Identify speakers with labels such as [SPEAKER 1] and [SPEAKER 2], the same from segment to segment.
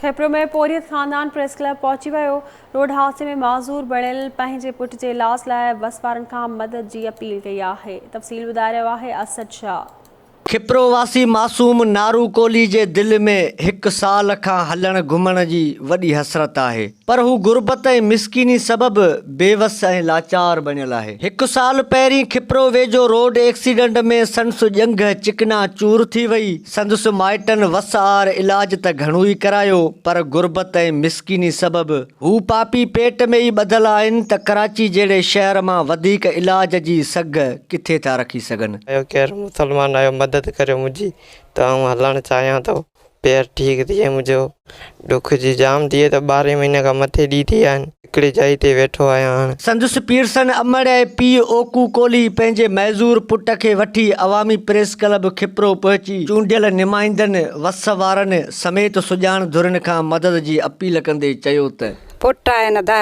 [SPEAKER 1] کپرو ۾ پورهيت خاندان press club پهچي ويو، روڊ حادثي ۾ معذور بڻيل پنهنجي پٽ جي علاج لاء وس وارن کان مدد جي اپيل ڪئي آهي، تفصيل ٻڌائي رهيو آهي اسد شاهه.
[SPEAKER 2] کپرو واسي معصوم نارو ڪولهي جي دل ۾ هڪ سال کان هلڻ گهمڻ جي وڏي حسرت آهي پر هو غربت ۽ مسڪيني سبب بي وس ۽ لاچار بڻيل آهي. هڪ سال پهرين کپرو ويجهو روڊ ايڪسيڊنٽ ۾ سندس ڄنگهه چڪنا چور ٿي وئي، سندس مائٽن وس آهر علاج ته گهڻو ئي ڪرايو پر غربت ۽ مسڪيني سبب هو پاپي پيٽ ۾ ئي ٻڌل آهن ته ڪراچي جهڙي شهر مان وڌيڪ علاج جي سگهه ڪٿي ٿا رکي سگهن.
[SPEAKER 3] آيو ڪير مسلمان آيو مدد ڪريو منهنجي ته آئون هلڻ چاهيان ٿو. پير ٺيڪ ٿئي منهنجو ڏک جي جام ٿئي ته ٻارهين مهيني کان مٿي ڏينهن ٿي ويا آهن هڪڙي جاء تي ويٺو آهيان هاڻ.
[SPEAKER 2] سندس پيرسن امڙ ۽ پيء اوڪو ڪولهي پنهنجي معذور پٽ کي وٺي عوامي پريس ڪلب کپرو پهچي چونڊيل نمائندن، وس وارن سميت سڄاڻ ڌرين کان مدد جي اپيل ڪندي چيو ته.
[SPEAKER 4] پٽ آهي نه دا.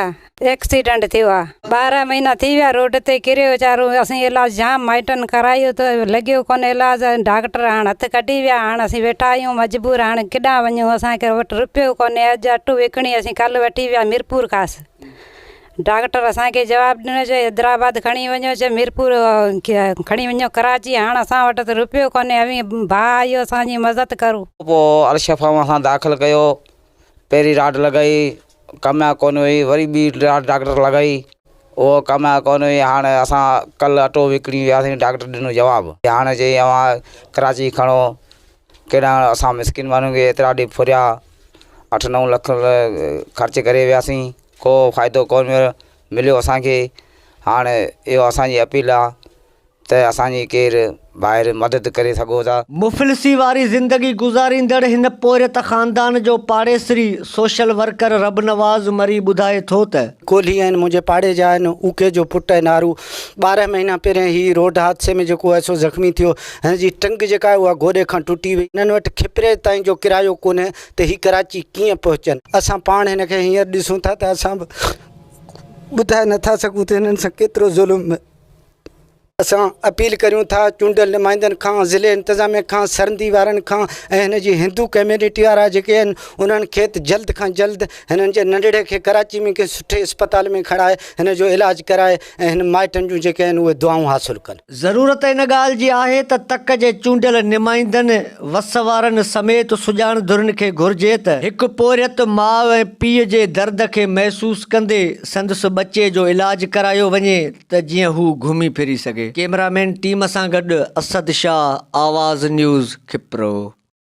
[SPEAKER 4] ايڪسيڊنٽ ٿيو آ 12 مهينا ٿي ويا روڊ تي ڪريو ويچارو اسين علاج جام مائٽن ڪرايو ته لڳيو ڪونه علاج ڊاڪٽر هاڻ هٿ ڪڍي ويا هاڻ اسين ويٺا آهيون مجبور هاڻ ڪيڏانهن وڃون اسان کي وٽ روپيو ڪونهي اڄ اٽو وڪڻي اسين ڪل وٺي ويا ميرپور خاص ڊاڪٽر اسان کي جواب ڏنو چي حيدرآباد کڻي وڃو چي ميرپور کڻي وڃو ڪراچي هاڻ اسان وٽ ته روپيو ڪونهي اوهين ڀاء آهيو اسان جي مدد ڪرو.
[SPEAKER 5] پوء الشفا مان اسان داخل ڪيو پهرين راڊ لڳائي ڪامياب ڪونه هئي وري ٻي راڊ ڊاڪٽر لڳائي اهو ڪامياب ڪونه هئي هاڻي اسان ڪلهه اٽو وڪڻي وياسين ڊاڪٽر ڏنو جواب هاڻي چئي اوهان ڪراچي کڻو ڪيڏانهن اسان مسڪين ماڻهن کي ايترا ڏينهن ڦريا اٺ نو لک خرچ ڪري وياسين ڪو فائدو ڪونه مليو اسانکي هاڻي اهو اسانجي اپيل آهي ته اسان جي ڪير ڀائر مدد ڪري سگهو ٿا.
[SPEAKER 2] مفلسي واري زندگي گذاريندڙ هن پورهيت خاندان جو پاڙيسري سوشل ورڪر ربنواز مري ٻڌائي ٿو ته.
[SPEAKER 6] ڪولهي آهن منهنجي پاڙي جا آهن اوڪي جو پٽ آهي نارو 12 مهينا پهرين هي روڊ حادثي ۾ جيڪو آهي سو زخمي ٿيو هن جي ٽنگ جيڪا آهي اها گوڏي کان ٽٽي وئي هنن وٽ کپري تائين جو ڪرايو ڪونهي ته هي ڪراچي ڪيئن پهچن اسان پاڻ هن کي هينئر ڏسون ٿا ته اسان به ٻڌائي نٿا سگهون ته هنن سان ڪيترو ظلم اسان اپيل ڪريون ٿا چونڊيل نمائندن کان ضلعي انتظاميه کان سرندي وارن کان ۽ هن جي هندو ڪميونٽي وارا جيڪي آهن انهن کي ته جلد کان جلد هنن جي ننڍڙي کي ڪراچي ۾ ڪنهن سٺي اسپتال ۾ کڻائي هن جو علاج ڪرائي ۽ هن مائٽن جون جيڪي آهن اهي دعائون حاصل ڪن.
[SPEAKER 2] ضرورت ان ڳالهه جي آهي ته تڪ جي چونڊيل نمائندن، وس وارن سميت سڄاڻ ڌرين کي گهرجي ته هڪ پورهيت ماء ۽ پيء جي درد کي محسوس ڪندي سندس ٻچي جو علاج ڪرايو وڃي ته جيئن هو گهمي ڦري سگهي. ڪئميرا مين ٽيم سان گڏ اسد شاهه، آواز نيوز، کپرو.